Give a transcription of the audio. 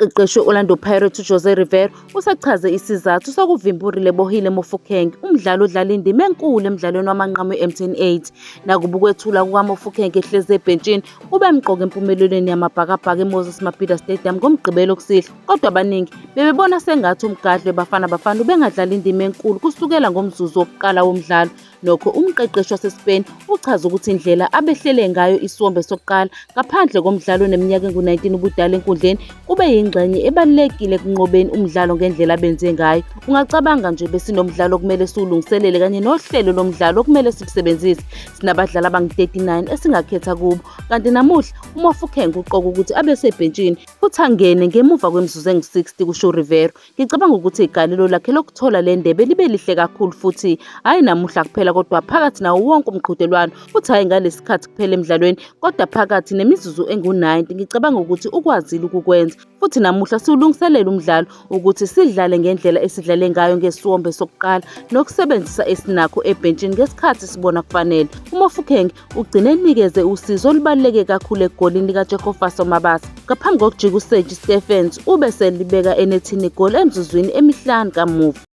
Umqeqeshi we-Orlando Pirates uJose Riveiro usechaze isizathu sokuvimba uRelebohile Mofokeng, umdlali odlala indima enkulu emdlalweni wamanqamu we-MTN 8. Nakuba ukwethula kukaMofokeng ehlezi ebhentshini kube mqoka empumelelweni yamaBhakabhaka eMoses Mabhida Stadium ngoMgqibelo kusihlwa, kodwa abaningi bebebona sengathi umgadli weBafana Bafana ubengadlala indima enkulu kusukela ngomzuzu wokuqala womdlalo. Nokho umqeqeshi waseSpain uchaze ukuthi indlela abehlele ngayo isiwombe sokuqala ngaphandle komdlalo oneminyaka engu-19 ubudala enkundleni kube yingxenye ebalulekile ekunqobeni umdlalo ngendlela abenze ngayo. Ungacabanga nje besinomdlalo okumele siwulungiselele kanye nohlelo lomdlalo okumele silusebenzise. Sinabadlali abangu-39 esingakhetha kubo kanti namuhla uMofokeng uqoka ukuthi abe sebhentshini futhi angene ngemuva kwemizuzu engu-60, kusho uRiveiro. Ngicabanga ukuthi igalelo lakhe lokuthola le ndebe libe lihle kakhulu futhi hhayi namuhla kuphela kodwa phakathi nawo wonke umqhudelwano futhi hhayi ngalesi sikhathi kuphela emdlalweni kodwa phakathi nemizuzu engu-90. Ngicabanga ukuthi ukwazile ukukwenza futhi namuhla siwulungiselela umdlalo ukuthi sidlale ngendlela esidlale ngayo ngesiwombe sokuqala nokusebenzisa esinakho ebhentshini ngesikhathi sibona kufanele. UMofokeng ugcine enikeze usizo olubaluleke kakhulu egolini likaTshegofatso Mabasa ngaphambi kokujika uSerge Stephens ube selibeka enethini igoli emizuzwini emihlanu kamuva.